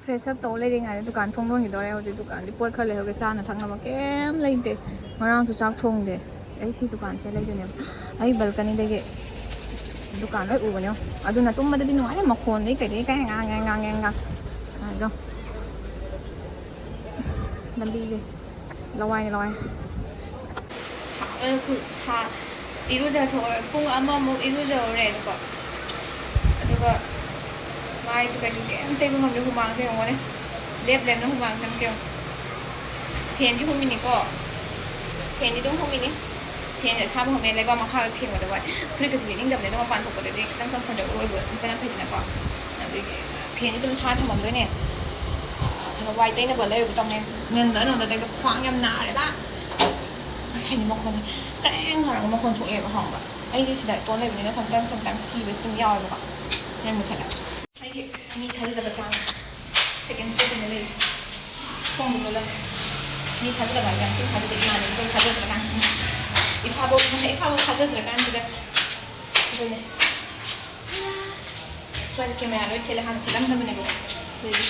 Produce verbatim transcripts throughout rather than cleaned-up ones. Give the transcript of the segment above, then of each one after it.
Fresh up ꯇꯧ ꯂꯩꯔꯤꯉꯩꯗ ꯗꯨꯀꯥꯟ ꯊꯣꯡ ꯂꯣꯟꯈꯤꯗꯧꯔꯦ꯫ ꯍꯧꯖꯤꯛ ꯗꯨꯀꯥꯟꯗꯤ ꯄꯣꯠ ꯈꯔ ꯂꯩꯍꯧꯒꯦ, ꯆꯥꯅ ꯊꯛꯅꯕ ꯀꯩꯝ ꯂꯩꯇꯦ꯫ ꯉꯔꯥꯡꯁꯨ ꯆꯥꯛ ꯊꯣꯡꯗꯦ꯫ ꯑꯩ ꯁꯤ ꯗꯨꯀꯥꯟꯁꯦ ꯂꯩꯗꯣꯏꯅꯦꯕ꯫ ꯑꯩ ꯕꯦꯜꯀꯅꯤꯗꯒꯤ ꯗꯨꯀꯥꯟ ꯂꯣꯏ ꯎꯕꯅꯦ꯫ ꯑꯗꯨꯅ ꯇꯨꯝꯕꯗꯗꯤ ꯅꯨꯡꯉꯥꯏꯔꯦ꯫ ꯃꯈꯣꯟꯗꯩ ꯀꯩꯗꯩ ꯀꯥꯏ ꯉꯥꯡ ꯉꯥꯡ ꯉꯥꯡ ꯉꯥꯡ ꯉꯥꯡ꯫ ꯑꯗꯣ ꯂꯝꯕꯤꯁꯦ ꯂꯋꯥꯏꯅꯦ, ꯂꯋꯥꯏ꯫ ꯁꯥꯕꯅ ꯈꯨ-, ꯁꯥ-, ꯏꯔꯨꯖꯊꯣꯛꯑꯦ꯫ ꯄꯨꯡ ꯑꯃꯃꯨꯛ ꯏꯔꯨꯖꯧꯔꯦ꯫ ꯑꯗꯨꯒ, ꯑꯗꯨꯒ ꯃꯥꯏꯁꯨ ꯀꯩꯁꯨ ꯀꯩꯝ ꯇꯩꯕ ꯉꯝꯗ꯭ꯔꯦ꯫ ꯍꯨꯃꯥꯡꯁꯦ ꯌꯦꯡꯉꯣꯅꯦ꯫ ꯂꯦꯞ ꯂꯦꯞꯅ ꯍꯨꯃꯥꯡ ꯆꯪꯉꯦ ꯌꯦꯡꯉꯣ꯫ ꯐꯦꯟꯁꯨ ꯍꯨꯝꯃꯤꯅꯤꯀꯣ꯫ ꯐꯦꯟꯗꯤ ꯑꯗꯨꯝ ꯍꯨꯝꯃꯤꯅꯤ꯫ ꯐꯦꯟꯁꯦ ꯑꯁꯥꯕ ꯍꯨꯝꯃꯦ꯫ ꯂꯩꯕꯥꯛ ꯃꯈꯥꯗ ꯊꯦꯡꯕꯗ ꯋꯥꯏ꯫ ꯐꯨꯔꯤꯠꯀꯁꯦ ꯂꯤꯠꯅꯤꯡꯗꯕꯅꯦ꯫ ꯑꯗꯣ ꯃꯄꯥꯟ ꯊꯣꯛꯄꯗꯗꯤ ꯈꯤꯇꯪ comfortable ꯑꯣꯏꯕ ꯂꯤꯠꯄꯅ ꯐꯩꯗꯅꯀꯣ꯫ ꯑꯗꯨꯒꯤ ꯐꯦꯟꯁꯦ ꯑꯗꯨꯝ ꯊꯥꯔ ꯊꯝꯃꯝꯗꯣꯏꯅꯦ꯫ ꯑꯗꯨꯒ ꯋꯥꯏ ꯇꯩꯅꯕ ꯂꯩꯔꯨꯒꯦ ꯇꯧꯅꯦ꯫ ꯅꯟꯗ ꯅꯟꯗ ꯇꯩꯕ ꯈ꯭ꯋꯥꯡ ꯌꯥꯝ ꯅꯥꯔꯦꯕ꯫ ꯉꯁꯥꯏꯗꯤ ꯃꯈꯣꯟ ꯀ꯭ꯔꯦꯡ ꯉꯥꯔꯒ ꯃꯈꯣꯟ ꯊꯣꯛꯑꯦꯕ, ꯈꯪꯕ꯭ꯔꯥ? ꯑꯩꯗꯤ ꯁꯤꯗ ꯏꯇꯣꯟ ꯂꯩꯕꯅꯤꯅ sometimes, sometimes ꯀꯤꯕꯁꯨ ꯑꯗꯨꯝ ꯌꯥꯎꯋꯦꯕꯀꯣ꯫ ꯃꯩ ꯃꯨꯠꯊꯠꯂꯦ꯫ ꯑꯩꯒꯤ ꯃꯤ ꯊꯥꯖꯗꯕ chance, second ꯊꯣꯛꯇꯅ ꯂꯩꯔꯤꯁꯦ꯫ ꯊꯣꯡꯗꯣ ꯂꯣꯜꯂꯝꯃꯦ꯫ ꯃꯤ ꯊꯥꯖꯗꯕ ꯍꯥꯏꯁꯦ ꯌꯥꯝ ꯊꯤꯅ ꯊꯥꯖꯗꯦ꯫ ꯏꯃꯥꯟꯅꯕꯤꯈꯩ ꯊꯥꯖꯗ꯭ꯔꯀꯥꯟꯁꯤꯗ, ꯏꯁꯥꯐꯧ, ꯏꯁꯥꯐꯧ ꯊꯥꯖꯗ꯭ꯔꯀꯥꯟꯁꯤꯗ꯫ ꯑꯗꯨꯅꯦ꯫ ꯁ꯭ꯋꯥꯏꯗ camera ꯂꯣꯏ ꯊꯦꯠꯂꯦ, ꯍꯥꯟꯅ ꯊꯦꯠꯂꯝꯗꯕꯅꯦꯕꯀꯣ꯫ ꯑꯗꯨꯗꯤ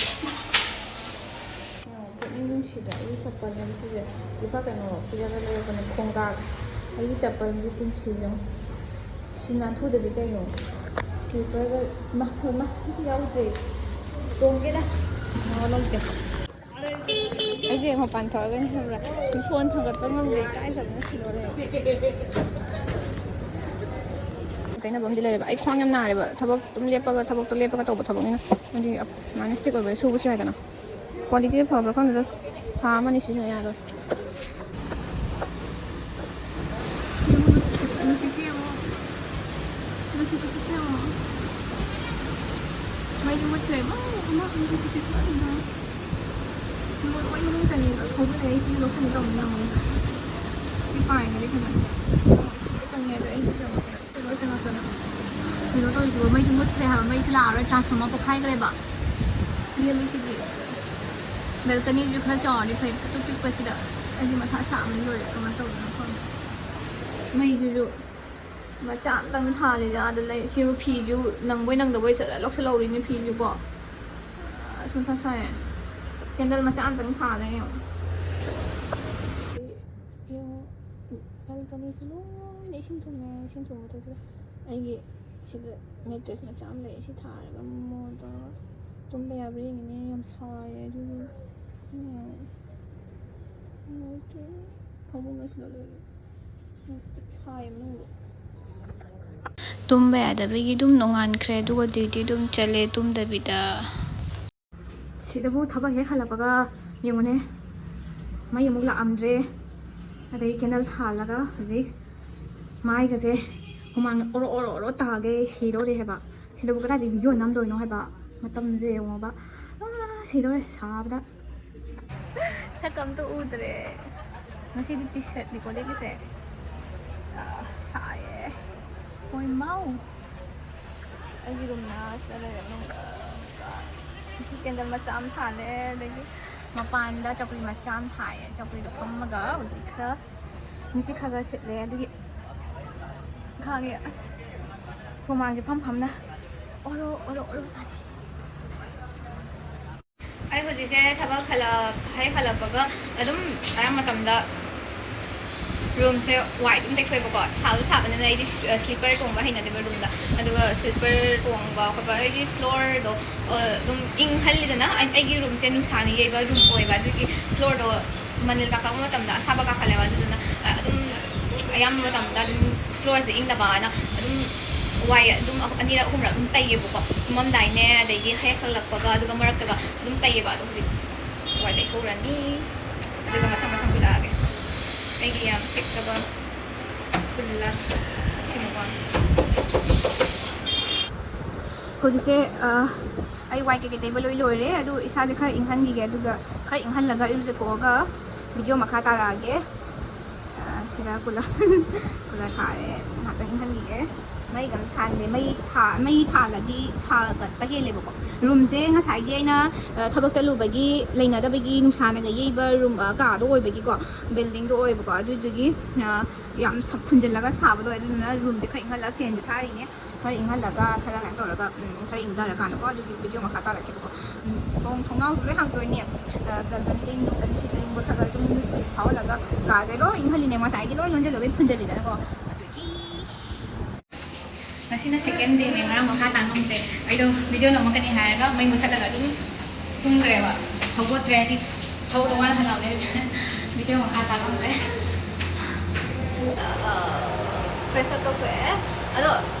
ꯄꯨꯛꯅꯤꯡ ꯅꯨꯡꯁꯤꯗ꯭ꯔꯥ? ꯑꯩꯒꯤ ꯆꯄꯜꯅꯦꯕ ꯁꯤꯁꯦ꯫ ꯂꯨꯄꯥ ꯀꯩꯅꯣ ꯄꯤꯔꯒ ꯂꯩꯔꯛꯄꯅꯦ, ꯈꯣꯡꯒꯥꯛ꯫ ꯑꯩꯒꯤ ꯆꯄꯜꯒꯤ ꯄꯨꯟꯁꯤꯁꯦ ꯌꯦꯡꯉꯣ꯫ ꯁꯤ ꯅꯥꯟꯊꯨꯗꯗꯤ ꯀꯩꯅꯣ? Slipperꯒ, ꯏꯃꯥ, ꯏꯃꯥ, ꯑꯝꯇ ꯌꯥꯎꯗ꯭ꯔꯦ꯫ ꯇꯣꯡꯒꯦꯗ꯫ ꯅꯋꯥ ꯂꯧꯗꯦ꯫ ꯑꯩꯁꯦ ꯃꯄꯥꯟ ꯊꯣꯛꯑꯒꯅꯤ ꯈꯪꯕ꯭ꯔꯥ? Phone ꯊꯥꯡꯒꯠꯄ ꯉꯝꯗ꯭ꯔꯦ, ꯏꯀꯥꯏꯖꯕꯅ ꯁꯤꯗꯣꯔꯦ꯫ ꯇꯩꯅꯕ ꯑꯃꯗꯤ ꯂꯩꯔꯦꯕ꯫ ꯑꯩ ꯈ꯭ꯋꯥꯡ ꯌꯥꯝ ꯅꯥꯔꯦꯕ, ꯊꯕꯛ ꯑꯗꯨꯝ ꯂꯦꯞꯄꯒ, ꯊꯕꯛꯇꯣ ꯂꯦꯞꯄꯒ ꯇꯧꯕ ꯊꯕꯛꯅꯤꯅ꯫ ꯑꯗꯨꯒꯤ ꯑꯞ-, ꯁꯨꯃꯥꯏꯅ stick ꯑꯣꯏꯕ ꯁꯨꯕꯁꯨ ꯌꯥꯏꯗꯅ꯫ Quality ꯐꯕ꯭ꯔꯥ ꯈꯪꯗꯦꯗ, ꯊꯥ ꯑꯃꯅꯤ ꯁꯤꯖꯤꯟꯅ ꯌꯥꯔꯣꯏ꯫ ꯌꯦꯡꯉꯨ, ꯅꯨꯡꯁꯤꯠ-, ꯅꯨꯡꯁꯤꯠꯁꯦ ꯌꯦꯡꯉꯨ꯫ ꯅꯨꯡꯁꯤꯠ ꯈꯨꯁꯤꯠꯁꯦ ꯌꯦꯡꯉꯨ꯫ ꯃꯩꯁꯨ ꯃꯨꯠꯈ꯭ꯔꯦ꯫ ꯃꯥ, ꯃꯥ, ꯅꯨꯡꯁꯤꯠ ꯈꯨꯁꯤꯠꯁꯦ ꯁꯤꯗ꯫ ꯃꯣꯏ ꯂꯣꯏ ꯃꯅꯨꯡ ꯆꯪꯉꯦ, ꯂꯣꯏ ꯐꯥꯎꯗꯣꯛꯑꯦ꯫ ꯑꯩ ꯁꯤꯗꯤ ꯂꯧꯁꯤꯟꯒꯦ ꯇꯧꯕꯅꯤ ꯌꯦꯡꯉꯣ꯫ ꯁꯤ ꯄꯥꯏꯔꯒꯗꯤ ꯈꯪꯉꯅꯤ꯫ ꯁꯤ ꯂꯣꯏ ꯆꯪꯉꯦ, ꯑꯗꯣ ꯑꯩ ꯁꯤ ꯆꯪꯉꯛꯄꯗ ꯂꯣꯏ ꯆꯪꯉꯛꯇꯅ꯫ ꯀꯩꯅꯣ ꯇꯧꯔꯤꯁꯤꯕꯣ, ꯃꯩꯁꯨ ꯃꯨꯠꯈ꯭ꯔꯦ ꯍꯥꯏꯕ, ꯃꯩꯁꯨ ꯂꯥꯛꯑꯔꯣꯏ, transformer ꯄꯣꯛꯈꯥꯏꯈ꯭ꯔꯦꯕ꯫ ꯄꯦꯜꯂꯦ ꯁꯤꯗꯤ꯫ Balconyꯁꯤꯁꯨ ꯈꯔ ꯆꯥꯎꯔꯗꯤ ꯐꯩ, ꯄꯤꯛꯇ꯭ꯔꯨ ꯄꯤꯛꯄꯁꯤꯗ ꯑꯩꯗꯤ ꯃꯊꯥ ꯁꯥꯕꯅ ꯂꯣꯏꯔꯦ, ꯀꯃꯥꯏꯅ ꯇꯧꯗꯣꯏꯅꯣ ꯈꯪꯗꯦ꯫ ꯃꯩꯁꯤꯁꯨ ꯃꯆꯥ ꯑꯝꯇꯪ ꯊꯥꯜꯂꯤꯁꯦ ꯑꯥꯗ ꯂꯩ꯫ ꯁꯤꯕꯨ ꯐꯤꯁꯨ ꯅꯪꯕꯣꯏ ꯅꯪꯗꯕꯣꯏ ꯆꯠꯂ ꯂꯧꯁꯜꯍꯧꯔꯤꯅꯤ ꯐꯤꯁꯨ ꯀꯣ꯫ ꯑꯁ, ꯃꯊꯥ ꯁꯥꯏꯌꯦ꯫ ꯀꯦꯟꯗꯜ ꯃꯆꯥ ꯑꯝꯇꯪ ꯊꯥꯜꯂꯦ ꯌꯦꯡꯉꯣ꯫ ꯌꯦꯡꯉꯣ, ꯕꯦꯜꯀꯅꯤꯁꯨ ꯂꯣꯏꯅ ꯏꯁꯤꯡ ꯊꯨꯝꯃꯦ꯫ ꯏꯁꯤꯡ ꯊꯨꯝꯕ ꯃꯊꯛꯁꯤꯗ ꯑꯩꯒꯤ ꯁꯤꯗ ꯃꯦꯇ꯭ꯔꯦꯁ ꯃꯆꯥ ꯑꯃ ꯂꯩ꯫ ꯁꯤ ꯊꯥꯔꯒ ꯃꯣꯟ ꯇꯧꯔꯒ ꯇꯨꯝꯕ ꯌꯥꯕ꯭ꯔꯥ ꯌꯦꯡꯉꯤꯅꯦ꯫ ꯌꯥꯝ ꯁꯥꯏꯌꯦ ꯑꯗꯨꯒꯤ꯫ ꯎꯝ꯫ ꯅꯨꯡꯉꯥꯏꯇꯦ꯫ ꯐꯃꯨꯡ ꯑꯁꯤꯗ ꯂꯩꯔꯦ꯫ ꯁꯥꯏ ꯃꯅꯨꯡꯗ꯫ ꯇꯨꯝꯕ ꯌꯥꯗꯕꯒꯤ ꯑꯗꯨꯝ ꯅꯣꯡꯉꯥꯟꯈ꯭ꯔꯦ, ꯑꯗꯨꯒ ꯗ꯭ꯌꯨꯇꯤ ꯑꯗꯨꯝ ꯆꯠꯂꯦ ꯇꯨꯝꯗꯕꯤꯗ꯫ ꯁꯤꯗꯕꯨ ꯊꯕꯛ ꯍꯦꯛ ꯍꯜꯂꯛꯄꯒ ꯌꯦꯡꯉꯨꯅꯦ, ꯃꯩ ꯑꯃꯨꯛ ꯂꯥꯛꯑꯝꯗ꯭ꯔꯦ꯫ ꯑꯗꯩ ꯀꯦꯟꯗꯜ ꯊꯥꯜꯂꯒ ꯍꯧꯖꯤꯛ ꯃꯥꯏꯒꯁꯦ ꯍꯨꯃꯥꯡꯅ ꯑꯣꯔꯣ ꯑꯣꯔꯣ ꯑꯣꯔꯣ ꯇꯥꯒꯦ, ꯁꯤꯗꯧꯔꯦ ꯍꯥꯏꯕ꯫ ꯁꯤꯗꯕꯨ ꯀꯗꯥꯏꯗꯒꯤ ꯚꯤꯗꯤꯑꯣ ꯅꯝꯗꯣꯏꯅꯣ ꯍꯥꯏꯕ? ꯃꯇꯝꯁꯦ ꯌꯦꯡꯉꯣꯕ꯫ ꯑꯥ, ꯁꯤꯗꯧꯔꯦ ꯁꯥꯕꯗ꯫ ꯁꯛ ꯑꯝꯇ ꯎꯗ꯭ꯔꯦ꯫ ꯉꯁꯤꯗꯤ ꯇꯤ ꯁꯔꯠꯅꯤꯀꯣ ꯂꯤꯠꯂꯤꯁꯦ꯫ ꯑꯥ, ꯁꯥꯏꯌꯦ꯫ ꯍꯣꯏ ꯃꯥꯎ꯫ ꯑꯩꯒꯤ ꯔꯨꯝꯅ ꯁꯤꯗ ꯂꯩꯔꯦ ꯃꯅꯨꯡꯗ꯫ ꯀꯦꯟꯗꯜ ꯃꯆꯥ ꯑꯃ ꯊꯥꯜꯂꯦ꯫ ꯑꯗꯒꯤ ꯃꯄꯥꯟꯗ ꯆꯧꯀ꯭ꯔꯤ ꯃꯆꯥ ꯑꯃ ꯊꯥꯏꯌꯦ꯫ ꯆꯧꯀ꯭ꯔꯤꯗ ꯐꯝꯃꯒ ꯍꯧꯖꯤꯛ ꯈꯔ ꯅꯨꯡꯁꯤꯠ ꯈꯔ ꯈꯔ ꯁꯤꯠꯂꯦ꯫ ꯑꯗꯨꯒꯤ ꯈꯥꯡꯉꯦ꯫ ꯑꯁ, ꯍꯨꯃꯥꯡꯁꯦ ꯐꯝ ꯐꯝꯅ ꯑꯣꯔꯣ ꯑꯣꯔꯣ ꯑꯣꯔꯣ ꯇꯥꯔꯦ꯫ ꯑꯩ ꯍꯧꯖꯤꯛꯁꯦ ꯊꯕꯛ ꯍꯜꯂꯛ-, ꯍꯦꯛ ꯍꯜꯂꯛꯄꯒ ꯑꯗꯨꯝ ꯑꯌꯥꯝꯕ ꯃꯇꯝꯗ ꯔꯨꯝꯁꯦ ꯋꯥꯏ ꯑꯗꯨꯝ ꯇꯩꯊꯣꯛꯑꯦꯕꯀꯣ꯫ ꯁꯥꯁꯨ ꯁꯥꯕꯅꯤꯅ ꯑꯩꯗꯤ ꯁ꯭ꯂꯤꯄꯔ ꯇꯣꯡꯕ ꯍꯩꯅꯗꯦꯕ ꯔꯨꯝꯗ꯫ ꯑꯗꯨꯒ ꯁ꯭ꯂꯤꯄꯔ ꯇꯣꯡꯕ ꯈꯣꯠꯄ, ꯑꯩꯗꯤ ꯐ꯭ꯂꯣꯔꯗꯣ, ꯑ, ꯑꯗꯨꯝ ꯏꯪꯍꯜꯂꯤꯗꯅ꯫ ꯑꯩ-, ꯑꯩꯒꯤ ꯔꯨꯝꯁꯦ ꯅꯨꯡꯁꯥꯅ ꯌꯩꯕ ꯔꯨꯝ ꯑꯣꯏꯕ, ꯑꯗꯨꯒꯤ ꯐ꯭ꯂꯣꯔꯗꯣ ꯃꯅꯤꯜ ꯀꯥꯈꯠꯂꯛꯄ ꯃꯇꯝꯗ ꯑꯁꯥꯕ ꯀꯥꯈꯠꯂꯦꯕ꯫ ꯑꯗꯨꯗꯨꯅ, ꯑ, ꯑꯗꯨꯝ ꯑꯌꯥꯝꯕ ꯃꯇꯝꯗ ꯑꯗꯨꯝ ꯐ꯭ꯂꯣꯔꯁꯦ ꯏꯪꯅꯕꯅ ꯑꯗꯨꯝ ꯋꯥꯏ ꯑꯗꯨꯝ ꯑꯅꯤꯔꯛ ꯑꯍꯨꯝꯔꯛ ꯑꯗꯨꯝ ꯇꯩꯌꯦꯕꯀꯣ꯫ ꯇꯨꯝꯃꯝꯗꯥꯏꯅꯦ, ꯑꯗꯒꯤ ꯍꯦꯛ ꯍꯜꯂꯛꯄꯒ, ꯑꯗꯨꯒ ꯃꯔꯛꯇꯒ ꯑꯗꯨꯝ ꯇꯩꯌꯦꯕ꯫ ꯑꯗꯣ ꯍꯧꯖꯤꯛ ꯋꯥꯏ ꯇꯩꯊꯣꯛꯎꯔꯅꯤ, ꯑꯗꯨꯒ ꯃꯊꯪ ꯃꯊꯪ ꯎꯠꯂꯛꯑꯒꯦ꯫ ꯑꯩꯒꯤ ꯌꯥꯝ ꯄꯤꯛꯂꯕ ꯈꯨꯜꯂ ꯁꯤꯃꯀꯣ꯫ ꯍꯧꯖꯤꯛꯁꯦ, ꯑ, ꯑꯩ ꯋꯥꯏ ꯀꯩꯀꯩ ꯇꯩꯕ ꯂꯣꯏ ꯂꯣꯏꯔꯦ꯫ ꯑꯗꯨ ꯏꯁꯥꯁꯦ ꯈꯔ ꯏꯪꯍꯟꯈꯤꯒꯦ, ꯑꯗꯨꯒ ꯈꯔ ꯏꯪꯍꯜꯂꯒ ꯏꯔꯨꯖꯊꯣꯛꯑꯒ ꯚꯤꯗꯤꯑꯣ ꯃꯈꯥ ꯇꯥꯔꯛꯑꯒꯦ꯫ ꯑ, ꯁꯤꯗ ꯀꯨꯂꯔ, ꯀꯨꯂꯔ ꯊꯥꯔꯦ, ꯉꯥꯛꯇꯪ ꯏꯪꯍꯟꯈꯤꯒꯦ꯫ ꯃꯩꯒ ꯑꯝ ꯊꯥꯟꯗꯦ꯫ ꯃꯩ ꯊꯥ-, ꯃꯩ ꯊꯥꯜꯂꯗꯤ ꯁꯥꯒꯠꯄ ꯍꯦꯜꯂꯦꯕꯀꯣ꯫ ꯔꯨꯝꯁꯦ ꯉꯁꯥꯏꯒꯤ ꯑꯩꯅ, ꯑ, ꯊꯕꯛ ꯆꯠꯂꯨꯕꯒꯤ ꯂꯩꯅꯗꯕꯒꯤ ꯅꯨꯡꯁꯥꯅꯒ ꯌꯩꯕ ꯔꯨꯝ, ꯑ, ꯀꯥꯗꯣ ꯑꯣꯏꯕꯒꯤꯀꯣ, ꯕꯤꯜꯗꯤꯡꯗꯣ ꯑꯣꯏꯕꯀꯣ, ꯑꯗꯨꯗꯨꯒꯤ, ꯑ, ꯌꯥꯝ ꯁ-, ꯐꯨꯟꯖꯤꯜꯂꯒ ꯁꯥꯕꯗꯣ ꯑꯣꯏ꯫ ꯑꯗꯨꯗꯨꯅ ꯔꯨꯝꯁꯦ ꯈꯔ ꯏꯪꯍꯜꯂꯒ ꯐꯦꯟꯁꯦ ꯊꯥꯔꯤꯅꯦ꯫ ꯈꯔ ꯏꯪꯍꯜꯂꯒ, ꯈꯔ ꯀꯩꯅꯣ ꯇꯧꯔꯒ, ꯎꯝ, ꯈꯔ ꯏꯪꯊꯔꯀꯥꯟꯗꯀꯣ, ꯑꯗꯨꯒꯤ ꯚꯤꯗꯤꯑꯣ ꯃꯈꯥ ꯇꯥꯔꯛꯀꯦꯕꯀꯣ꯫ ꯎꯝ, ꯊꯣꯡ, ꯊꯣꯡꯅꯥꯎꯁꯨ ꯂꯣꯏ ꯍꯥꯡꯗꯣꯛꯏꯅꯦ꯫ ꯑ, ꯕꯦꯜꯀꯅꯤꯗꯩ ꯅꯨ-, ꯅꯨꯡꯁꯤꯠ ꯑꯏꯪꯕ ꯈꯔ ꯈꯔ ꯁꯨꯝ ꯅꯨꯡꯁꯤꯠ ꯐꯥꯎꯍꯜꯂꯒ ꯀꯥꯁꯦ ꯂꯣꯏ ꯏꯪꯍꯜꯂꯤꯅꯦ꯫ ꯉꯁꯥꯏꯗꯤ ꯂꯣꯏ ꯂꯣꯟꯁꯤꯜꯂꯨꯕꯩ ꯐꯨꯟꯖꯜꯂꯤꯗꯅꯀꯣ꯫ ꯑꯗꯨꯒꯤ ꯉꯁꯤꯅ second dayꯅꯦ, ꯉꯔꯥꯡ ꯃꯈꯥ ꯇꯥ ꯉꯝꯗ꯭ꯔꯦ꯫ ꯑꯩꯗꯣ ꯚꯤꯗꯤꯑꯣ ꯅꯝꯃꯛꯀꯅꯤ ꯍꯥꯏꯔꯒ ꯃꯩ ꯃꯨꯠꯊꯠꯂꯒ ꯑꯗꯨꯝ ꯇꯨꯝꯈ꯭ꯔꯦꯕ꯫ ꯍꯧꯒꯠꯇ꯭ꯔꯦ ꯍꯥꯏꯗꯤ ꯊꯕꯛꯇꯣ ꯋꯥꯅ ꯍꯜꯂꯛꯑꯕꯅꯤꯅ ꯚꯤꯗꯤꯑꯣ ꯃꯈꯥ ꯇꯥ ꯉꯝꯗ꯭ꯔꯦ꯫ Fresh up ꯇꯧꯊꯣꯛꯑꯦ꯫ ꯑꯗꯣ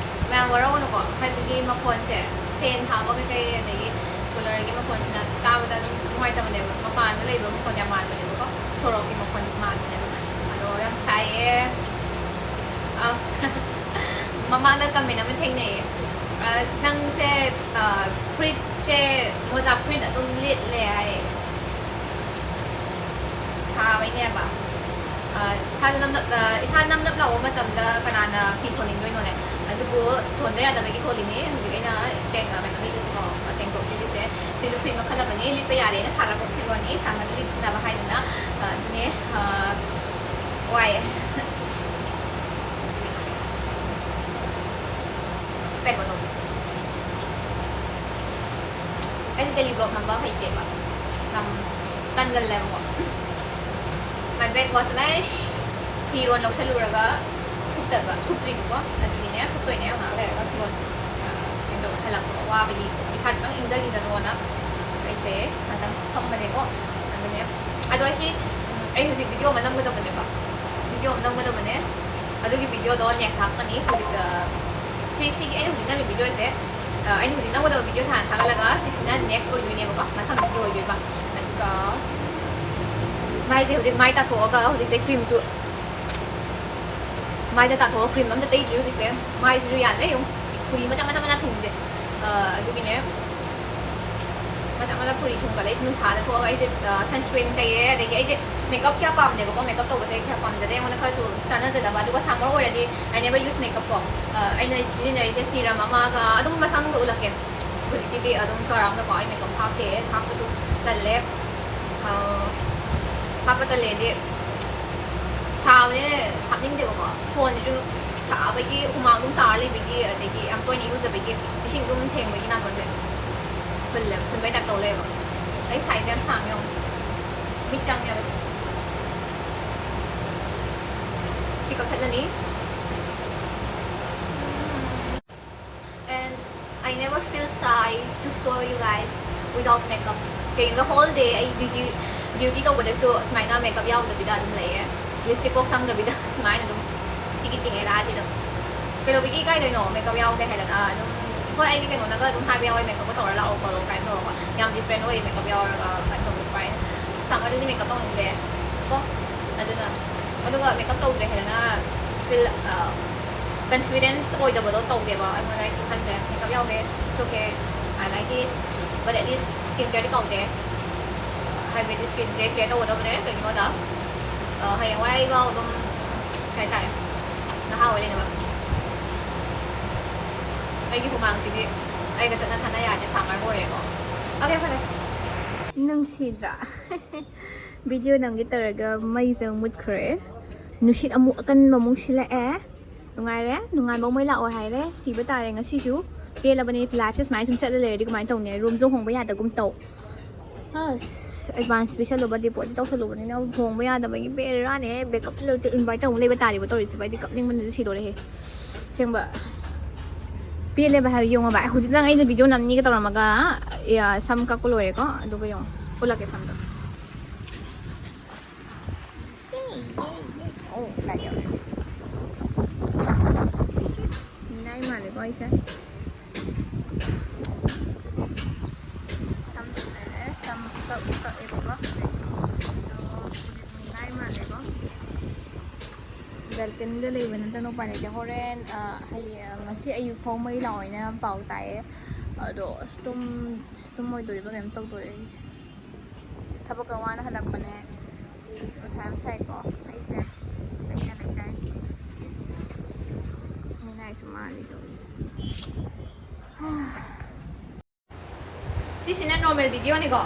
ꯃꯌꯥꯝ ꯋꯥꯔꯧꯒꯅꯨꯀꯣ, ꯍꯥꯏꯕꯗꯤ ꯃꯈꯣꯟꯁꯦ, ꯐꯦꯟ ꯊꯥꯕ ꯀꯩꯀꯩ ꯑꯗꯒꯤ ꯀꯨꯂꯔꯒꯤ ꯃꯈꯣꯟꯁꯤꯅ ꯇꯥꯕꯗ ꯑꯗꯨꯝ ꯅꯨꯡꯉꯥꯏꯇꯕꯅꯦꯕ, ꯃꯄꯥꯟꯗ ꯂꯩꯕ ꯃꯈꯣꯟ ꯌꯥꯝ ꯃꯥꯟꯕꯅꯦꯕꯀꯣ, ꯁꯣꯔꯣꯛꯀꯤ ꯃꯈꯣꯟ ꯃꯥꯟꯕꯅꯦꯕ꯫ ꯑꯗꯣ ꯌꯥꯝ ꯁꯥꯏꯌꯦ꯫ ꯑ, ꯃꯃꯥꯡꯗ comment ꯑꯃ ꯊꯦꯡꯅꯩꯌꯦ, "ꯑꯁ, ꯅꯪꯁꯦ, ꯑ, ꯐꯨꯔꯤꯠꯁꯦ, ꯃꯣꯖꯥ ꯐꯨꯔꯤꯠ ꯑꯗꯨꯝ ꯂꯤꯠꯂꯦ" ꯍꯥꯏꯌꯦ꯫ ꯁꯥꯕꯩꯅꯦꯕ꯫ ꯑ, ꯏꯁꯥꯗ ꯅꯞ ꯅꯞ, ꯑ, ꯏꯁꯥ ꯅꯞ ꯅꯞ ꯂꯥꯎꯕ ꯃꯇꯝꯗ ꯀꯅꯥꯅ ꯐꯤ ꯊꯣꯟꯅꯤꯡꯗꯣꯏꯅꯣꯅꯦ? ꯑꯗꯨꯕꯨ ꯊꯣꯟꯗ ꯌꯥꯗꯕꯒꯤ ꯊꯣꯜꯂꯤꯅꯤ꯫ ꯍꯧꯖꯤꯛ ꯑꯩꯅ ꯇꯦꯡ-, ꯑ, ꯀꯩꯅꯣ ꯂꯤꯠꯂꯤꯁꯦꯀꯣ, tank top ꯂꯤꯠꯂꯤꯁꯦ꯫ ꯁꯤꯁꯨ ꯐꯨꯔꯤꯠ ꯃꯈꯜ ꯑꯃꯅꯤ, ꯂꯤꯠꯄ ꯌꯥꯔꯦꯅ ꯁꯥꯔꯛꯄ ꯐꯤꯔꯣꯜꯅꯤ, ꯁꯥꯃꯟ ꯂꯤꯠꯅꯕ ꯍꯥꯏꯗꯅ꯫ ꯑ, ꯑꯗꯨꯅꯦ, ꯑ, ꯋꯥꯏꯌꯦ꯫ ꯀꯩꯅꯣ ꯇꯧꯕ꯫ ꯑꯩꯁꯦ daily vlog ꯅꯝꯕ ꯍꯩꯇꯦꯕ꯫ ꯌꯥꯝ ꯇꯟꯒꯜꯂꯦꯕꯀꯣ꯫ My bag was a mess꯫ ꯐꯤꯔꯣꯜ ꯂꯧꯁꯜꯂꯨꯔꯒ ꯊꯨꯞꯇꯕ, ꯊꯨꯞꯇ꯭ꯔꯤꯕꯀꯣ꯫ ꯑꯗꯨꯒꯤꯅꯦ, ꯊꯨꯞꯇꯣꯏꯅꯦ ꯉꯥꯏꯍꯥꯛ ꯂꯩꯔꯒ ꯐꯤꯔꯣꯜ, ꯑ, ꯀꯩꯅꯣ ꯇꯧꯕ ꯍꯜꯂꯛꯄꯗꯣ ꯋꯥꯕꯒꯤ ꯏꯁꯥ ꯈꯤꯇꯪ ꯏꯪꯊꯈꯤꯁꯅꯣꯅ ꯑꯩꯁꯦ ꯉꯥꯛꯇꯪ ꯐꯝꯕꯅꯦꯀꯣ꯫ ꯑꯗꯨꯅꯦ꯫ ꯑꯗꯣ ꯑꯩꯁꯤ, ꯎꯝ, ꯑꯩ ꯍꯧꯖꯤꯛ ꯚꯤꯗꯤꯑꯣ ꯑꯃ ꯅꯝꯒꯗꯕꯅꯦꯕ꯫ ꯚꯤꯗꯤꯑꯣ ꯑꯃ ꯅꯝꯒꯗꯕꯅꯦ꯫ ꯑꯗꯨꯒꯤ ꯚꯤꯗꯤꯑꯣꯗꯣ next ꯍꯥꯞꯀꯅꯤ꯫ ꯍꯧꯖꯤꯛ, ꯑ, ꯁꯤ, ꯁꯤꯒꯤ ꯑꯩꯅ ꯍꯧꯖꯤꯛ ꯅꯝꯃꯤ ꯚꯤꯗꯤꯑꯣꯁꯦ, ꯑ, ꯑꯩꯅ ꯍꯧꯖꯤꯛ ꯅꯝꯒꯗꯕ ꯚꯤꯗꯤꯑꯣꯁꯦ ꯍꯥꯟꯅ ꯊꯥꯒꯠꯂꯒ ꯁꯤꯁꯤꯅ next ꯑꯣꯏꯗꯣꯏꯅꯦꯕꯀꯣ, ꯃꯊꯪ ꯚꯤꯗꯤꯑꯣ ꯑꯣꯏꯗꯣꯏꯕ꯫ ꯑꯗꯨꯒ ꯃꯥꯏꯁꯦ ꯍꯧꯖꯤꯛ ꯃꯥꯏ ꯇꯥꯊꯣꯛꯑꯒ ꯍꯧꯖꯤꯛꯁꯦ creamꯁꯨ, ꯃꯥꯏꯁꯦ ꯇꯥꯊꯣꯛꯑꯒ cream ꯑꯝꯇ ꯇꯩꯗ꯭ꯔꯤ ꯍꯧꯖꯤꯛꯁꯦ꯫ ꯃꯥꯏꯁꯤꯁꯨ ꯌꯥꯗ꯭ꯔꯦ, ꯌꯦꯡꯉꯨ꯫ ꯐꯨꯔꯤ ꯃꯆꯥ ꯃꯆꯥ ꯃꯆꯥ ꯊꯨꯡꯉꯤꯁꯦ꯫ ꯑ, ꯑꯗꯨꯒꯤꯅꯦ꯫ ꯆꯞ ꯃꯥꯟꯅ ꯐꯨꯔꯤ ꯊꯨꯡꯒꯠꯂꯦ꯫ ꯅꯨꯡꯁꯥꯗ ꯊꯣꯛꯑꯒ ꯑꯩꯁꯦ ꯁꯟꯁꯀ꯭ꯔꯤꯟ ꯇꯩꯔꯦ, ꯑꯗꯒꯤ ꯑꯩꯁꯦ ꯃꯦꯀꯞ ꯀꯌꯥ ꯄꯥꯝꯗꯦꯕꯀꯣ, ꯃꯦꯀꯞ ꯇꯧꯕꯁꯦ ꯑꯩ ꯀꯌꯥ ꯄꯥꯝꯖꯗꯦ, ꯑꯩꯉꯣꯟꯗ ꯈꯔꯁꯨ ꯆꯥꯟꯅꯖꯗꯕ꯫ ꯑꯗꯨꯒ ꯁꯝꯃꯔ ꯑꯣꯏꯔꯗꯤ I never use makeup ꯀꯣ, ꯑꯩꯅ ꯁꯤꯖꯤꯟꯅꯔꯤꯁꯦ ꯁꯤꯔꯝ ꯑꯃꯒ ꯑꯗꯨꯝ ꯃꯊꯪꯗ ꯎꯠꯂꯛꯀꯦ꯫ ꯍꯧꯖꯤꯛꯀꯤꯗꯤ ꯑꯗꯨꯝ ꯆꯥꯎꯔꯥꯛꯅꯀꯣ ꯑꯩ ꯃꯦꯀꯞ ꯍꯥꯞꯇꯦ, ꯍꯥꯞꯄꯁꯨ ꯇꯜꯂꯦ꯫ ꯍꯥꯞꯄ ꯇꯜꯂꯦꯗꯤ ꯁꯥꯕꯅꯦ, ꯍꯥꯞꯅꯤꯡꯗꯦꯕꯀꯣ꯫ ꯐꯣꯟꯁꯤꯁꯨ ꯁꯥꯕꯒꯤ ꯍꯨꯃꯥꯡ ꯑꯗꯨꯝ ꯇꯥꯔ ꯂꯩꯕꯒꯤ, ꯑꯗꯒꯤ ꯌꯥꯝ ꯇꯣꯏꯅ ꯏꯔꯨꯖꯕꯒꯤ ꯏꯁꯤꯡ ꯑꯗꯨꯝ ꯊꯦꯡꯕꯒꯤ ꯅꯥꯇꯣꯟꯁꯦ ꯐꯨꯜꯂꯦ, ꯐꯨꯟꯕꯩ ꯇꯥꯏꯞ ꯇꯧ ꯂꯩꯌꯦꯕ꯫ ꯑꯩ ꯁꯥꯏꯁꯦ ꯌꯥꯝ ꯁꯥꯡꯉꯦ ꯌꯦꯡꯉꯣ꯫ ꯃꯤꯠ ꯆꯪꯉꯦꯕ ꯁꯤ꯫ ꯁꯤ ꯀꯛꯊꯠꯂꯅꯤ꯫ And I never feel shy to show you guys without makeup. ꯀꯩꯒꯤꯅꯣ, whole day ꯑꯩ ꯗ꯭ꯌꯨꯇꯤ ꯗ꯭ꯌꯨꯇꯤ ꯇꯧꯕꯗꯁꯨ ꯁꯨꯃꯥꯏꯅ ꯃꯦꯀꯞ ꯌꯥꯎꯗꯕꯤꯗ ꯑꯗꯨꯝ ꯂꯩꯌꯦ꯫ ꯂꯤꯞꯁꯇꯤꯛ ꯐꯥꯎ ꯁꯪꯗꯕꯤꯗ ꯁꯨꯃꯥꯏꯅ ꯑꯗꯨꯝ ꯆꯤꯒꯤ ꯆꯤꯒꯦ ꯔꯥꯗꯤ ꯑꯗꯨꯝ꯫ ꯀꯩꯗꯧꯕꯒꯤ ꯏꯀꯥꯏꯗꯣꯏꯅꯣ? ꯃꯦꯀꯞ ꯌꯥꯎꯗꯦ ꯍꯥꯏꯗꯅ ꯑꯗꯨꯝ꯫ ꯍꯣꯏ, ꯑꯩꯒꯤ ꯀꯩꯅꯣꯅꯒ ꯑꯗꯨꯝ ꯍꯥꯏꯕ ꯌꯥꯎꯋꯦ, ꯃꯦꯀꯞꯀ ꯇꯧꯔ ꯂꯥꯛꯑꯣ ꯈꯣꯠꯂꯣ ꯀꯥꯏꯅ ꯇꯧꯔꯒ꯫ ꯌꯥꯝ ꯗꯤꯐ꯭ꯔꯦꯟ ꯑꯣꯏꯌꯦ ꯃꯦꯀꯞ ꯌꯥꯎꯔꯒ ꯀꯥꯏꯅ ꯇꯧꯕ꯫ ꯁꯝꯃꯔꯗꯗꯤ ꯃꯦꯀꯞ ꯇꯧꯅꯤꯡꯗꯦ ꯀꯣ꯫ ꯑꯗꯨꯅ ꯑꯗꯨꯒ ꯃꯦꯀꯞ ꯇꯧꯗ꯭ꯔꯦ ꯍꯥꯏꯗꯅ ꯐꯤꯜ ꯀꯟꯐꯤꯗꯦꯟ ꯑꯣꯏꯗꯕꯗꯣ ꯇꯧꯗꯦꯕ꯫ ꯑꯩꯉꯣꯟꯗ ꯑꯩꯁꯨ ꯈꯟꯗꯦ, ꯃꯦꯀꯞ ꯌꯥꯎꯗꯦ, it's okay, I like it, but at least skin careꯗꯤ ꯇꯧꯗꯦ꯫ ꯍꯥꯏꯕꯗꯤ ꯁ꯭ꯀꯤꯟꯁꯦ ꯀꯦꯌꯔ ꯇꯧꯒꯗꯕꯅꯦ꯫ ꯀꯩꯒꯤꯅꯣꯗ ꯍꯌꯦꯡꯋꯥꯏ ꯑꯩꯐꯥꯎ ꯑꯗꯨꯝ ꯀꯩ ꯍꯥꯏꯇꯥꯔꯦ, ꯅꯍꯥ ꯑꯣꯏ ꯂꯩꯅꯕ꯫ ꯑꯩꯒꯤ ꯍꯨꯃꯥꯡꯁꯤꯗꯤ ꯑꯩꯒ ꯆꯠꯅ ꯊꯥꯅ ꯌꯥꯗꯦ, ꯁꯝꯃꯔ ꯑꯣꯏꯔꯦꯀꯣ꯫ Okay, ꯐꯔꯦ꯫ ꯅꯨꯡꯁꯤꯗ꯭ꯔꯥ? ꯚꯤꯗꯤꯑꯣ ꯅꯝꯒꯦ ꯇꯧꯔꯒ ꯃꯩꯁꯦ ꯑꯃꯨꯛ ꯃꯨꯠꯈ꯭ꯔꯦ꯫ ꯅꯨꯡꯁꯤꯠ ꯑꯃꯨꯛ ꯑꯀꯟꯕ ꯑꯃꯨꯛ ꯁꯤꯜꯂꯛꯑꯦ꯫ ꯅꯨꯡꯉꯥꯏꯔꯦ, ꯅꯣꯡꯉꯥꯟꯕ ꯃꯩ ꯂꯥꯛꯑꯣ ꯍꯥꯏꯔꯦ꯫ ꯁꯤꯕ ꯇꯥꯔꯦ ꯉꯁꯤꯁꯨ꯫ ꯄꯦꯜꯂꯕꯅꯦ, ꯂꯥꯏꯐꯁꯦ ꯁꯨꯃꯥꯏꯅ ꯁꯨꯝ ꯆꯠꯂ ꯂꯩꯔꯗꯤ ꯀꯃꯥꯏꯅ ꯇꯧꯅꯤ? ꯔꯨꯝꯁꯨ ꯍꯣꯡꯕ ꯌꯥꯗꯒꯨꯝ ꯇꯧ꯫ ꯑꯁ, ꯑꯦꯗꯚꯥꯟꯁ ꯄꯤꯁꯜꯂꯨꯕ, ꯗꯤꯄꯣꯖꯤꯠ ꯇꯧꯁꯜꯂꯨꯕꯅꯤꯅ ꯍꯣꯡꯕ ꯌꯥꯗꯕꯒꯤ ꯕꯦꯔꯥꯅꯦ꯫ ꯕꯦꯛꯀꯞꯁꯨ ꯂꯩꯇꯦ, ꯏꯟꯚꯥꯏꯇꯔ ꯑꯃꯨꯛ ꯂꯩꯕ ꯇꯥꯔꯤꯕ ꯇꯧꯔꯤꯁꯤꯕꯣ꯫ ꯑꯩꯗꯤ ꯀꯞꯅꯤꯡꯕꯅꯁꯨ ꯁꯤꯗꯣꯔꯦꯍꯦ꯫ ꯑꯁꯦꯡꯕ꯫ ꯄꯦꯜꯂꯦꯕ ꯍꯥꯏꯕ ꯌꯦꯡꯉꯣꯕ꯫ ꯍꯧꯖꯤꯛ ꯅꯪ ꯑꯩꯅ ꯚꯤꯗꯤꯑꯣ ꯅꯝꯅꯤꯒ ꯇꯧꯔꯝꯃꯒ, ꯌꯥ, ꯁꯝ ꯀꯛꯄ ꯂꯣꯏꯔꯦꯀꯣ꯫ ꯑꯗꯨꯒ ꯌꯦꯡꯉꯣ꯫ ꯎꯠꯂꯛꯀꯦ ꯁꯝꯗꯣ꯫ ꯑꯣ, ꯂꯥꯏꯠ ꯌꯥꯎꯔꯦ꯫ ꯃꯤꯅꯥꯏ ꯃꯥꯜꯂꯦꯀꯣ ꯑꯩꯁꯦ꯫ ꯁꯝ ꯂꯣꯏꯔꯦ, ꯁꯝ ꯀꯛ-, ꯀꯛꯑꯦꯕꯀꯣ꯫ ꯑꯗꯣ ꯃꯤꯅꯥꯏ ꯃꯥꯜꯂꯦꯀꯣ꯫ ꯕꯦꯜꯀꯅꯤꯗ ꯂꯩꯕ ꯅꯠꯇꯅ ꯎꯄꯥꯏ ꯂꯩꯇꯦ꯫ ꯍꯣꯔꯦꯟ, ꯑ, ꯍꯌꯦꯡ, ꯉꯁꯤ ꯑꯌꯨꯛ ꯐꯥꯎ ꯃꯩ ꯂꯥꯛꯑꯣꯏꯅ ꯄꯥꯎ ꯇꯥꯏꯌꯦ꯫ ꯑꯗꯣ ꯑꯁ ꯇꯨꯝ ꯑꯁ ꯇꯨꯝꯃꯣꯏꯗꯣꯔꯤꯕ ꯀꯩꯅꯣꯝ ꯇꯧꯗꯣꯔꯦ ꯑꯩꯁꯦ꯫ ꯊꯕꯛꯀ ꯋꯥꯅ ꯍꯜꯂꯛꯄꯅꯦ꯫ ꯃꯊꯥ ꯌꯥꯝ ꯁꯥꯏꯀꯣ ꯑꯩꯁꯦ꯫ ꯑꯩꯅ ꯂꯩꯀꯥꯏ ꯃꯤꯅꯥꯏꯁꯨ ꯃꯥꯜꯂꯤ ꯇꯧꯔꯤꯁꯦ꯫ ꯁꯤꯁꯤꯅ normal videoꯅꯤꯀꯣ꯫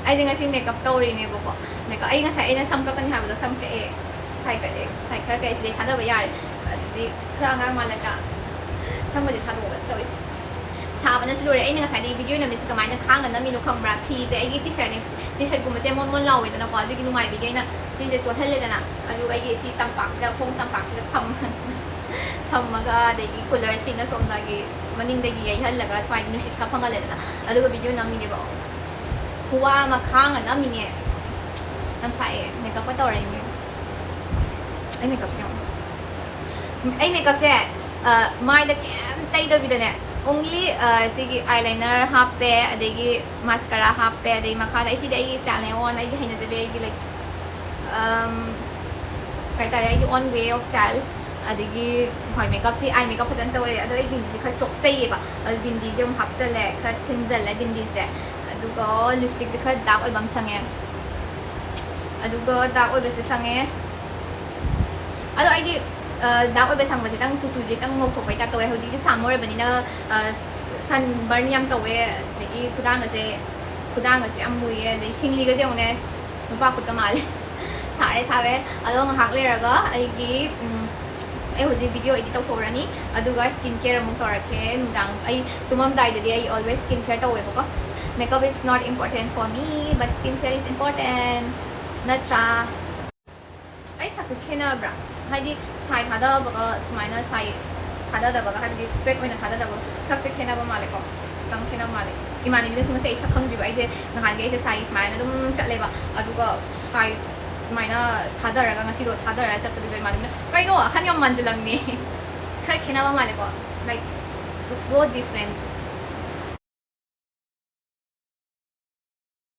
ꯑꯩꯁꯦ ꯉꯁꯤ makeup ꯇꯧꯔꯤꯅꯦꯕꯀꯣ꯫ Makeup, ꯑꯩ ꯉꯁꯥꯏ ꯑꯩꯅ ꯁꯝ ꯀꯛꯀꯅꯤ ꯍꯥꯏꯕꯗꯣ ꯁꯝ ꯀꯛꯑꯦ꯫ ꯁꯥꯏ ꯀꯛꯑꯦ꯫ ꯁꯥꯏ ꯈꯔ ꯀꯛꯑꯦ꯫ ꯁꯤꯗꯩ ꯊꯥꯗꯕ ꯌꯥꯔꯦ꯫ ꯑꯗꯨꯗꯤ ꯈꯔ ꯑꯉꯥꯡ ꯃꯥꯜꯂꯗ꯭ꯔꯥ? ꯁꯝꯒꯁꯦ ꯊꯥꯗꯣꯛꯑꯒ ꯇꯧꯔꯤꯁꯦ꯫ ꯁꯥꯕꯅꯁꯨ ꯂꯣꯏꯔꯦ꯫ ꯑꯩꯅ ꯉꯁꯥꯏꯗꯒꯤ video ꯅꯝꯃꯤꯁꯦ ꯀꯃꯥꯏꯅ ꯈꯥꯡꯉ ꯅꯝꯃꯤꯅꯣ ꯈꯪꯕ꯭ꯔꯥ? ꯐꯤꯁꯦ ꯑꯩꯒꯤ T-shirtꯅꯦ꯫ T-shirtꯀꯨꯝꯕꯁꯦ ꯃꯣꯟ ꯃꯣꯟ ꯂꯥꯎꯋꯦꯗꯅꯀꯣ꯫ ꯑꯗꯨꯒꯤ ꯅꯨꯡꯉꯥꯏꯕꯒꯤ ꯑꯩꯅ ꯁꯤꯁꯦ ꯆꯣꯠꯍꯜꯂꯦꯗꯅ꯫ ꯑꯗꯨꯒ ꯑꯩꯒꯤ ꯁꯤ ꯇꯝꯄꯥꯛꯁꯤꯗ, ꯈꯣꯡ ꯇꯝꯄꯥꯛꯁꯤꯗ ꯊꯝ-, ꯊꯝꯃꯒ, ꯑꯗꯒꯤ coolerꯁꯤꯅ ꯁꯣꯝꯗꯒꯤ ꯃꯅꯤꯡꯗꯒꯤ ꯌꯩꯍꯜꯂꯒ ꯁ꯭ꯋꯥꯏꯗ ꯅꯨꯡꯁꯤꯠ ꯈꯔ ꯐꯪꯍꯜꯂꯦꯗꯅ꯫ ꯑꯗꯨꯒ video ꯅꯝꯃꯤꯅꯦꯕ꯫ ꯈꯨꯋꯥ ꯑꯃ ꯈꯥꯡꯉ ꯅꯝꯃꯤꯅꯦ꯫ ꯌꯥꯝ ꯁꯥꯏꯌꯦ꯫ Makeupꯀ ꯇꯧꯔꯛꯏꯅꯦ꯫ ꯑꯩ makeupꯁꯦ ꯌꯦꯡꯉꯣ꯫ ꯑꯩ makeupꯁꯦ, ꯑ, ꯃꯥꯏꯗ ꯀꯩꯝ ꯇꯩꯗꯕꯤꯗꯅꯦ, only, ꯑ, ꯁꯤꯒꯤ eyeliner ꯍꯥꯞꯄꯦ, ꯑꯗꯒꯤ mascara ꯍꯥꯞꯄꯦ, ꯑꯗꯒꯤ ꯃꯈꯥꯗ ꯑꯩ ꯁꯤꯗꯤ ꯑꯩꯒꯤ styleꯅꯦ, own ꯑꯩꯒꯤ ꯍꯩꯅꯖꯕꯤ, ꯑꯩꯒꯤ, like, um, ꯀꯩ ꯍꯥꯏꯇꯥꯔꯦ, ꯑꯩꯒꯤ own way of style꯫ ꯑꯗꯒꯤ ꯍꯣꯏ, makeupꯁꯤ, eye makeup ꯐꯖꯅ ꯇꯧꯔꯦ꯫ ꯑꯗꯣ ꯑꯩ ꯕꯤꯟꯗꯤꯁꯦ ꯈꯔ ꯆꯣꯛꯆꯩꯌꯦꯕ꯫ ꯑꯗꯣ ꯕꯤꯟꯗꯤꯁꯦ ꯑꯃꯨꯛ ꯍꯥꯞꯆꯜꯂꯦ, ꯈꯔ ꯊꯤꯟꯖꯜꯂꯦ ꯕꯤꯟꯗꯤꯁꯦ꯫ ꯑꯗꯨꯒ lipstickꯁꯦ ꯈꯔ dark ꯑꯣꯏꯕ ꯑꯃ ꯁꯪꯉꯦ꯫ ꯑꯗꯨꯒ dark ꯑꯣꯏꯕꯁꯦ ꯁꯪꯉꯦ꯫ ꯑꯗꯣ ꯑꯩꯗꯤ, ꯑ, dark ꯑꯣꯏꯕ ꯁꯪꯕꯁꯦ ꯈꯤꯇꯪ ꯀꯨꯆꯨꯁꯦ ꯈꯤꯇꯪ ꯉꯧꯊꯣꯛꯄꯩ type ꯇꯧꯋꯦ꯫ ꯍꯧꯖꯤꯛꯇꯤ summer ꯑꯣꯏꯕꯅꯤꯅ, ꯑ, sunburn ꯌꯥꯝ ꯇꯧꯋꯦ꯫ ꯑꯗꯒꯤ ꯈꯨꯗꯥꯡꯒꯁꯦ, ꯈꯨꯗꯥꯡꯒꯁꯦ ꯌꯥꯝ ꯃꯨꯏꯌꯦ꯫ ꯑꯗꯩ ꯁꯤꯡꯂꯤꯒꯁꯦ ꯌꯦꯡꯉꯨꯅꯦ, ꯅꯨꯄꯥ ꯈꯨꯠꯀ ꯃꯥꯜꯂꯦ꯫ ꯁꯥꯔꯦ, ꯁꯥꯔꯦ꯫ ꯑꯗꯣ ꯉꯥꯏꯍꯥꯛ ꯂꯩꯔꯒ ꯑꯩꯒꯤ, ꯎꯝ, ꯑꯩ ꯍꯧꯖꯤꯛ video edit ꯇꯧꯊꯣꯛꯎꯔꯅꯤ, ꯑꯗꯨꯒ skin care ꯑꯃꯨꯛ ꯇꯧꯔꯛꯀꯦ꯫ ꯅꯨꯡꯗꯥꯡ ꯑꯩ ꯇꯨꯝꯃꯝꯗꯥꯏꯗꯗꯤ ꯑꯩ always skin care ꯇꯧꯋꯦꯕꯀꯣ꯫ Makeup is not important for me, but skin care is important. ꯅꯠꯇ꯭ꯔꯥ? ꯑꯩ ꯁꯛꯁꯦ ꯈꯦꯠꯅꯕ꯭ꯔꯥ? ꯍꯥꯏꯗꯤ ꯁꯥꯏ ꯊꯥꯗꯕꯒ ꯁꯨꯃꯥꯏꯅ ꯁꯥꯏ ꯊꯥꯗꯗꯕꯒ, ꯍꯥꯏꯕꯗꯤ straight ꯑꯣꯏꯅ ꯊꯥꯗꯗꯕꯒ ꯁꯛꯁꯦ ꯈꯦꯠꯅꯕ ꯃꯥꯜꯂꯦꯀꯣ? ꯈꯤꯇꯪ ꯈꯦꯠꯅꯕ ꯃꯥꯜꯂꯦ꯫ ꯏꯃꯥꯟꯅꯕꯤꯅꯁꯨ ꯉꯁꯤ ꯑꯩ ꯁꯛ ꯈꯪꯗ꯭ꯔꯤꯕ꯫ ꯑꯩꯁꯦ ꯅꯍꯥꯟꯒꯩ ꯑꯩꯁꯦ ꯁꯥꯏ ꯁꯨꯃꯥꯏꯅ ꯑꯗꯨꯝ ꯆꯠꯂꯦꯕ, ꯑꯗꯨꯒ ꯁꯥꯏ ꯁꯨꯃꯥꯏꯅ ꯊꯥꯗꯔꯒ ꯉꯁꯤꯗꯣ ꯊꯥꯗꯔꯒ ꯆꯠꯄꯗꯨꯗ ꯏꯃꯥꯟꯅꯕꯤꯅ, "ꯀꯩꯅꯣ, ꯑꯍꯟ ꯌꯥꯝ ꯃꯥꯟꯁꯤꯜꯂꯝꯃꯦ"꯫ ꯈꯔ ꯈꯦꯠꯅꯕ ꯃꯥꯜꯂꯦꯀꯣ? Like, looks so different꯫